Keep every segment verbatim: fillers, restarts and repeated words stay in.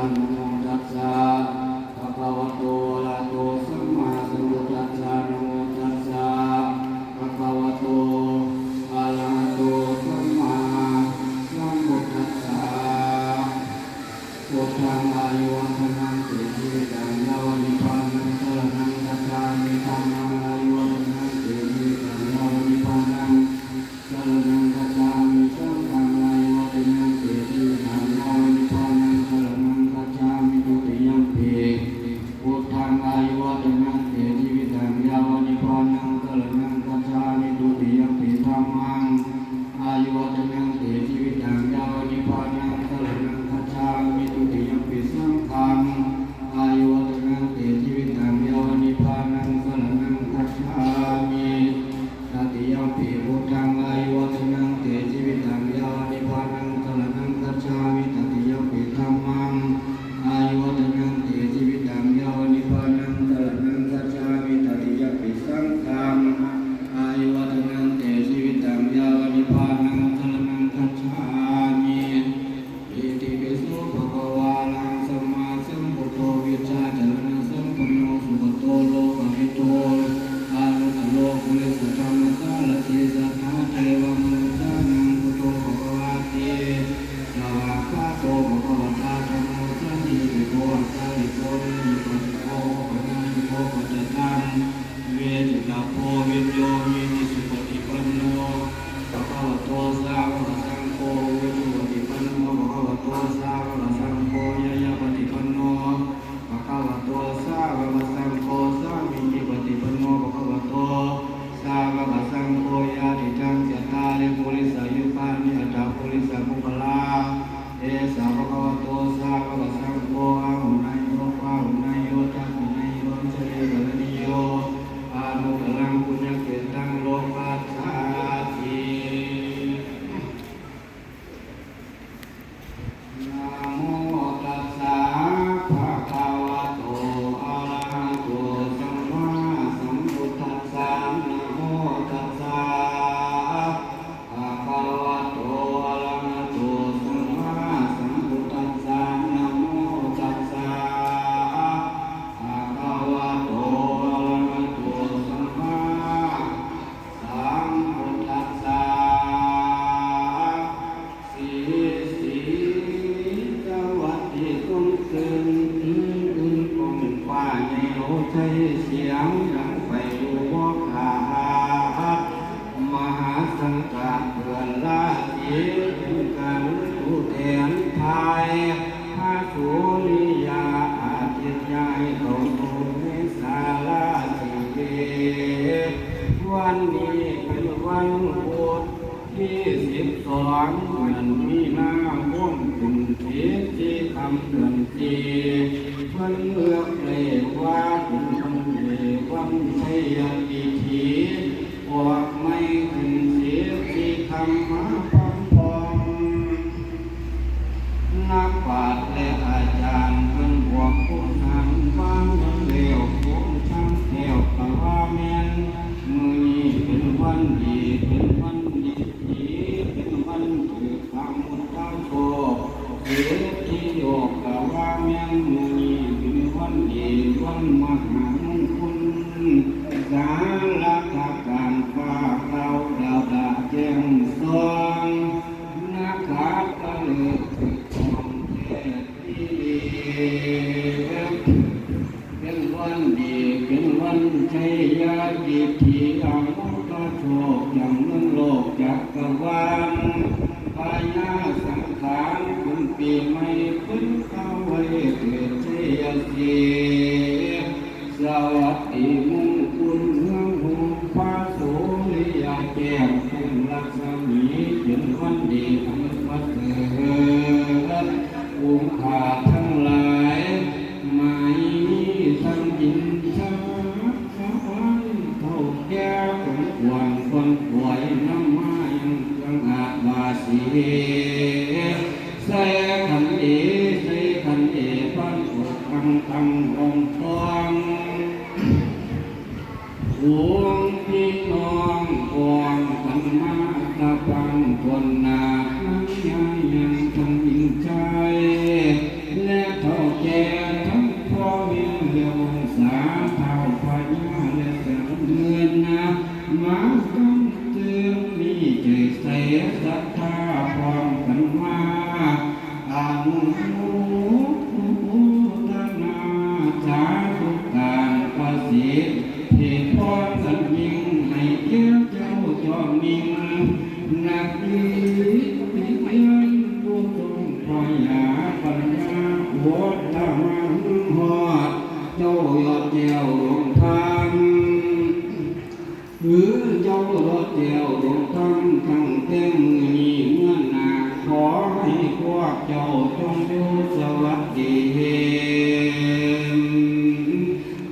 นะโมตัสสะ ภะคะวะโต อะระหะโต สัมมาสัมพุทธัสสะ นะโมตัสสะ ภะคะวะโต อะระหะโต สัมมาสัมพุทธัสสะ พุทธัง อายุวัฒนัง เต จีวิตัง ยาวะ นิพพานัง สรณัง คัจฉามิ ธัมมัง อายุวัฒนัง เต จีวิตัง ยาวะ นิพพานัง สรณัง คัจฉามิ สังฆัง อายุวัฒนัง เต จีวิตัง ยาวะ นิพพานัง สรณัง คัจฉามิ ทุติยัมปิ พุทธัง อายุวัฒนัง เต จีวิตัง ยาวะ นิพพานัง สรณัง คัจฉามิ ทุติยัมปิ ธัมมัง อายุวัฒนัง เต จีวิตัง ยาวะ นิพพานัง สรณัง คัจฉามิ ทุติยัมปิ สังฆัง อายุวัฒนัง เต จีวิตัง ยาวะ นิพพานัง สรณัง คัจฉามิ ตติยัมปิ พุทธัง อายุวัฒนัง เต จีวิตัง ยาวะ นิพพานัง สรณัง คัจฉามิ ตติยัมปิ ธัมมัง อายุวัฒนัง เต จีวิตัง ยาวะ นิพพานัง สรณัง คัจฉามิ ตติยัมปิ สังฆัง อายุวัฒนัง เต จีวิตัง ยาวะ นิพพานัง สรณัง คัจฉามิ อิติปิโส ภะคะวา อะระหัง สัมมาสัมพุทโธ วิชชาจารณะสัมปันโน สุกโต โลกวิทู อานุตตโร ปุริสธรรมสารถี สัทธาเทวมนุสสานัง บุตโธ ภะคะวาติ สวากขาโต ภะคะวะตา ธัมโม สันทิฏฐิโก อักขาธิโก นิปติโก โอปะนัยยิโก ปัจจตัง เวทิตาโพ วิญโย หิติ สุปฏิปันโน ภะคะวะโต สาวกสังโฆ อุจุปฏิปันโน ภะคะวะโต สาวกสังโฆ ญาญาปฏิปันโน ภะคะวะโต สาวกสังโฆ สามีจิปฏิปันโน ภะคะวะโต สาวกสังโฆ ยะติจัง จัตตาริ ปุริสายุคานิ อัตถะ ปุริสะปุคคลา เอสะ ภะคะวะโต สาวกสังโฆ อาหุเนยโย ปาหุเนยโย ทักขิเนยโย อัญชลีกรณีโย อานุตตรัง ปุญญเขตตัง โลกัสสาติ นะโมตัสสะ ภะคะวะโต อะระหะโต สัมมาสัมพุทธัสสะ นะโมตัสสะ ภะคะวะโต อะระหะโต สัมมาสัมพุทธัสสะ นะโมตัสสะ ภะคะวะโต อะระหะโต สัมมาสัมพุทธัสสะ สีสี สวัสดี ต้นเกิน อื่นอื่น ก้องฟ้าใหญ่ โหไทยเสียง ดังไปอยู่บ่ขาด มหาสังฆะเพื่อนราศี เป็นการผู้แทนทาย พระสุริยาอาทิตย์ย้ายเข้าสู่เมษาราศี วันนี้เป็นวันพุธที่สิบสอง เดือนมีนาคม ขึ้นสิบสี่ค่ำ เดือนสี่ เพิ่นเลือกเลขว่าเป็นวันดี วันชัยพิธี ออกใหม่ขึ้นสิบสี่ค่ำ มาพร้อมๆ นักปราชญ์และอาจารย์เพิ่นบอกผู้นั้นว่าแม่นแล้ว ผู้ทำแล้วก็ว่าแม่น มื้อนี้เป็นวันดี เป็นวันดี เป็นวันถือพระมุตตาโชค เศรษฐีโยกก็ว่าแม่น มื้อนี้เป็นวันดี วันมหามงคล สาระการฟ้าคราวดาวดาแจ้งส่อง นักขัตฤกษ์ถือของแท้อีหลี เป็นวันดี เป็นวันชัยยากิตติ อมตะโชค ยังเมืองโลกจักรวาล พญาสังขาร ขึ้นปีใหม่ ขึ้นเข้าไว้เกิดชัยศรี สวัสดีมงคลเมืองหงส์ พระสุริยาแจ้งเพิ่งรัศมี เป็นวันดีอันประเสริฐ องค์ข้าทั้งหลาย หมายมีทั้งอินทรา เฒ่าแก่ขวัญขวัญคนป่วย นำมายังเครื่องอาบาสี ใส่ขันเอ ใส่ขันเอ พันอกพันตังองค์ตอง ฝูงพี่น้องกองกันมาตะพังคนหนา ทั้งยายยังทั้งหญิงชาย และ ศรัทธาพร้อมกันมา อนุโมทนาสาธุการประสิทธิ์ เทพรอันยิ่งให้แก่เจ้าจอมนิ่ง นักเรียนผู้ทรงพยาปัญญา โอดตามาฮอด เจ้ายอดแก้วดวงธรรม คือเจ้ารอดแก้วดวงธรรม ตั้งแต่มื้อนี้เมื่อหน้า ขอให้พวกเจ้าจงอยู่สวัสดี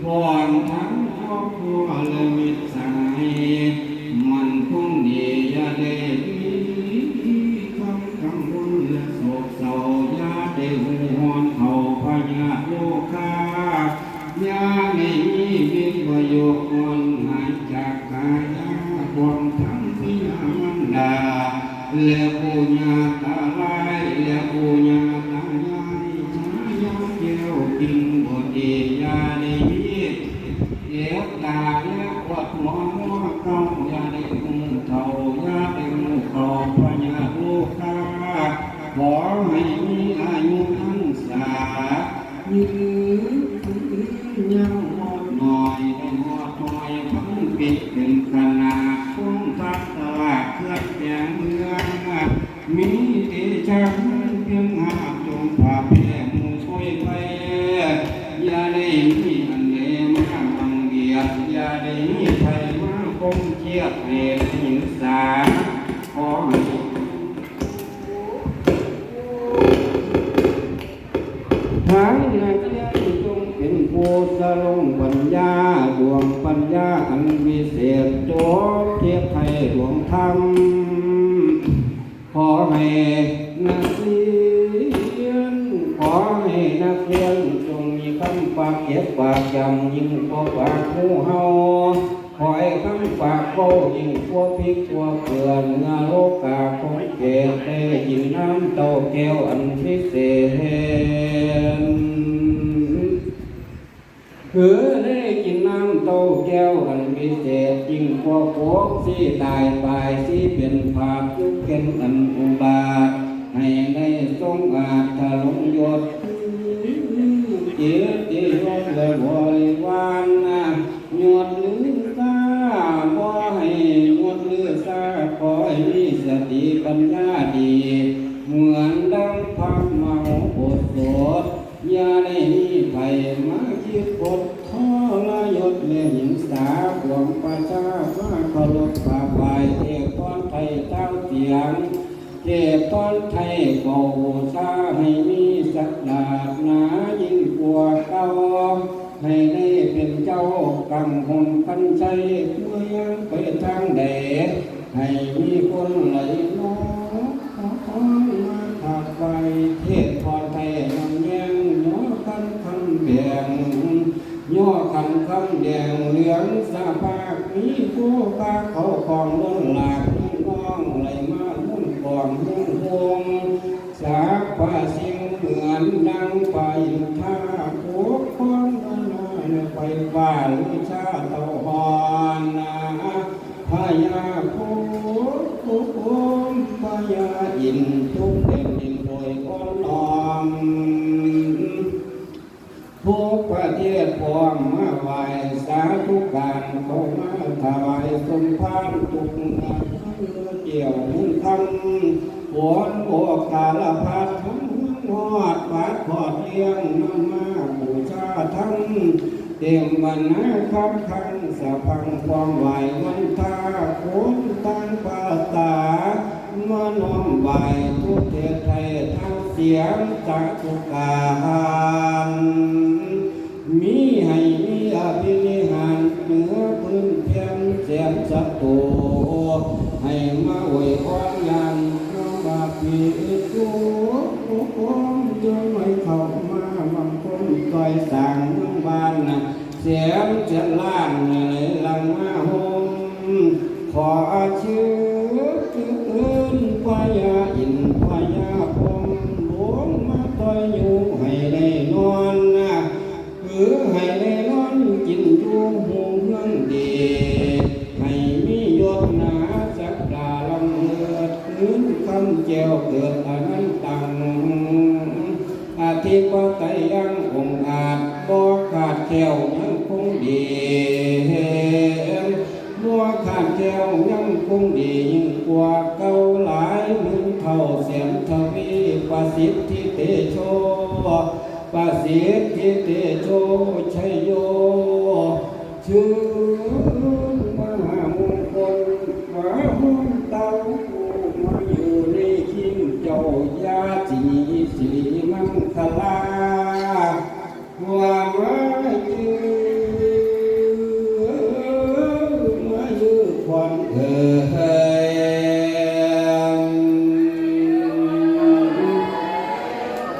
พร้อมทั้งครอบครัวและมิตรสหาย มั่นคงดี อย่าได้มีความกังวลและโศกเศร้า อย่าได้หูหอนเฒ่าพยาธิโรคา อย่าได้มีวิปโยคอ่อนหายจากกายา ความทั้งบิดามารดา และปู่ย่าตายาย และปู่ย่าตายาย ชายาแก้วกินบ่ดี อย่าได้มีเจ็บตาและปวดหัวหัวเข่า อย่าได้หูเฒ่า อย่าได้หูเฒ่าพยาธิโรคา ขอให้มีอายุพรรษา ยืนยังฮอดหน่อย ได้ฮอดหน่อยพันปี เป็นขนาดคงทัดตลาดเครื่องแกงเมือง มีเตชะเพียงหากจงผ่าแผ่หมู่โพยไพร่ อย่าได้มีอันใดมาบังเบียด อย่าได้มีไผมาคมเคียดเหตุหิงสา ขอให้ ทั้งนักเรียนจงเป็นผู้สรงปัญญา ดวงปัญญาอันวิเศษ จบเทศน์ไทยดวงธรรม ขอให้นักเรียน ขอให้นักเรียนจงมีคำปากเก็บปากจำ ยิ่งกว่าปากหมู่เฮา ขอให้คำปากเว้ายิ่งกว่าพริกกว่าเกลือ เมื่อโลกาคงเกิด ได้กินน้ำเต้าแก้วอันพิเศษ คือได้กินน้ำเต้าแก้วอันพิเศษ ยิ่งกว่าโคกสิตายปายสิเป็นผาด คือเป็นอันอุบาท ให้ได้ทรงอาจทะลงยศ เกียรติยศและบริวารนะ ยศลือซา บ่ให้ยศลือซา ขอให้มีสติปัญญาดี เหมือนดังพระมโหสถ อย่าได้มีไผมาคิดคดทรยศและหิงสา ขวางประชามาเคารพกราบไหว้เทพพรไทยเจ้าเสียง เทพพรไทยเฝ้าบูชา ให้มีสักดาบหนายิ่งกว่าเก่า ให้ได้เป็นเจ้ากังหงคันชัย เมื่อย่างไปทางใด ให้มีคนไหลน้องมาถากไป เทพพรไทยนำแยง ย่อคันคำแดง ย่อคันคำแดงเหลืองสะพาก มีผู้กาเขาของล้นหลาก น้องไหลมามุ่งกองมุ่งพวง สรรพสิ่งเหมือนดังไฟฟ้า ปกครองนานาและไฟฟ้าวิชาเต้าหอนนา พญาภูมิพญาอินทร์ทุกแผ่นดินโดยอ่อนน้อม ทุกประเทศพร้อมมาไหว้สาธุการ เข้ามาถวายสมภารทุกเมื่อ เกี่ยวเงินคำ ฝนโอกาลพัดทั้งฮอด บาดขอดเลี้ยงนำมาบูชาทั้ง เต็มวันนาคำคังสะพังความไหววันทา คนต่างภาษา มาน้อมไหว้ทุกเทศไทยทั้งเสียงสาธุการ มีให้มีอภินิหารเหนือพื้นแผ่นแสนศัตรู ให้มาอวยพรอย่างพระบาทพิจุจงให้เข้ามาบังคมซอยสร้างเมืองบ้านนะ แสนแสนล้านไหลหลั่งมาโฮม ขอเชิญพญาอินทร์พญาพรหมลงมาต่อยอยู่ให้ได้นอนนะ คือให้ได้นอนกินอยู่หงเฮืองดี ให้มียศหนาศักดาล้ำเลิศ บ่ไกลยังองอาจ บ่ขาดแคล้วยังคงดี บ่ขาดแคล้วยังคงดี ยิ่งกว่าเก่าหลายหมื่นเท่าแสนทวี ประสิทธิเตโช ประสิทธิเตโช ชัยโย ชื่อมหามงคล มหามงคลเต้า มาอยู่ในคิงเจ้า ยาสีสีมังคลา ว่ามายือ มายือขวัญเอ่ย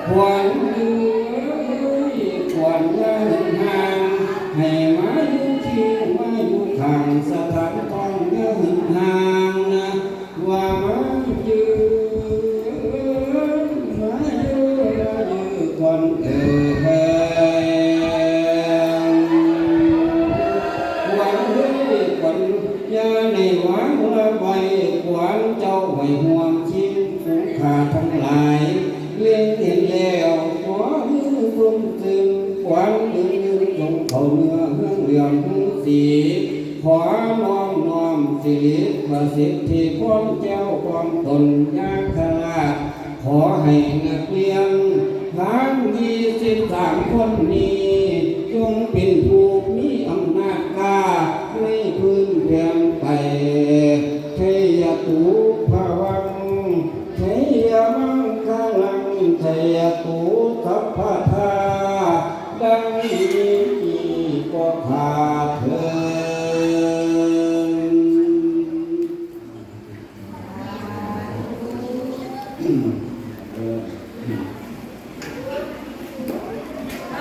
ขวัญเอ่ย ขวัญอย่าห่าง ให้มาอยู่เคียง มาอยู่ข้าง สถานท้องอย่าห่างนะ ว่ามายืน มายืน มายืนขวัญเอ่ย ขวัญเอ่ย ขวัญอย่าได้วางละไว้ ขวัญเจ้าไว้ห่วงชิงสงข้าทั้งหลาย เล็งเห็นแล้วขอมือร่วมซึ่ง ขวัญยืนยงเขาเนื้อเฮืองเหลืองหูสี ขอน้อมน้อมสิริประสิทธิพรแก้วความตนยาคราช ขอให้นักเรียนทั้งยี่สิบสามคนนี้ จงเป็นผู้มีอำนาจกล้าในพื้นแผ่นไป ชัยยะตุภวัง ชัยยะมังคลัง ชัยยะตุสัพพะทา ดังนี้ก็ข้าเถิด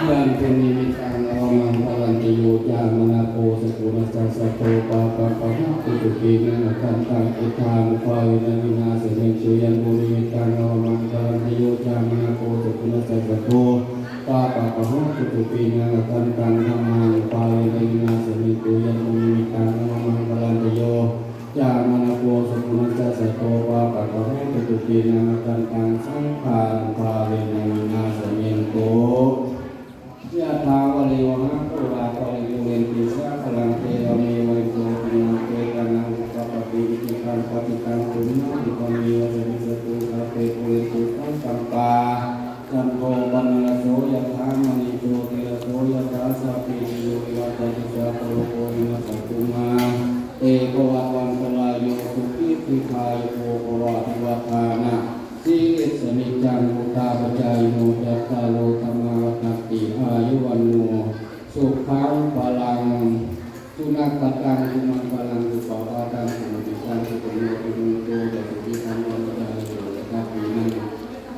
Yandunnimittaṃ avamaṅgalañca yo cāmanāpo sakuṇassa saddo pāpaggaho dussupinaṃ akantaṃ idhamāhuṃ pāpena vināsamentu. Yandunnimittaṃ avamaṅgalañca yo cāmanāpo sakuṇassa saddo pāpaggaho dussupinaṃ akantaṃ idhamāhuṃ pāpena vināsamentu. Yandunnimittaṃ avamaṅgalañca yo cāmanāpo sakuṇassa saddo pāpaggaho dussupinaṃ akantaṃ saṅghānuṃ pāpena vināsamentu. Yathā vārivahā pūrā paripūrenti sāgaraṃ, evameva ito dinnaṃ petānaṃ upakappati. Icchitaṃ patthitaṃ tumhaṃ khippameva samijjhatu, sabbe pūrentu saṅkappā cando paṇṇaraso yathā, maṇi jotiraso yathā. Sabbītiyo vivajjantu sabbarogo vinassatu, mā te bhavatvantarāyo sukhī dīghāyuko bhava. Abhivādanasīlissa niccaṃ vuḍḍhāpacāyino cattāro dhammā vaḍḍhanti āyu vaṇṇo sukhaṃ balaṃ. Sunakkhattaṃ sumaṅgalaṃ supabhātaṃ suhuṭṭhitaṃ sukhaṇo sumuhutto ca suyiṭṭhaṃ brahmacārisu padakkhiṇaṃ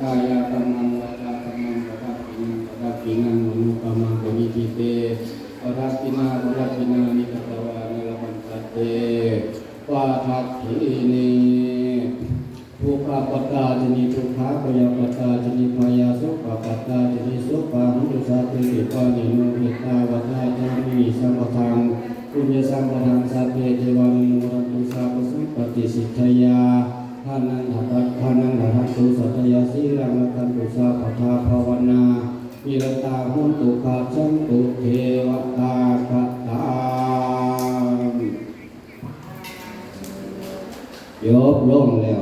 kāyakammaṃ vācākammaṃ padakkhiṇaṃ padakkhiṇaṃ manokammaṃ paṇidhī te padakkhiṇā padakkhiṇāni katvāna labhantatthe padakkhiṇe. Dukkhappattā ca niddukkhā bhayappattā ca nibbhayā sokappattā ca nissokā hontu sabbepi pāṇino. Ettāvatā ca amhehi sambhataṃ puññasampadaṃ sabbe devānumodantu sabbasampattisiddhiyā. Dānaṃ dadantu saddhāya sīlaṃ rakkhantu sabbadā bhāvanābhiratā hontu gacchantu devatāgatā. จบลงแล้ว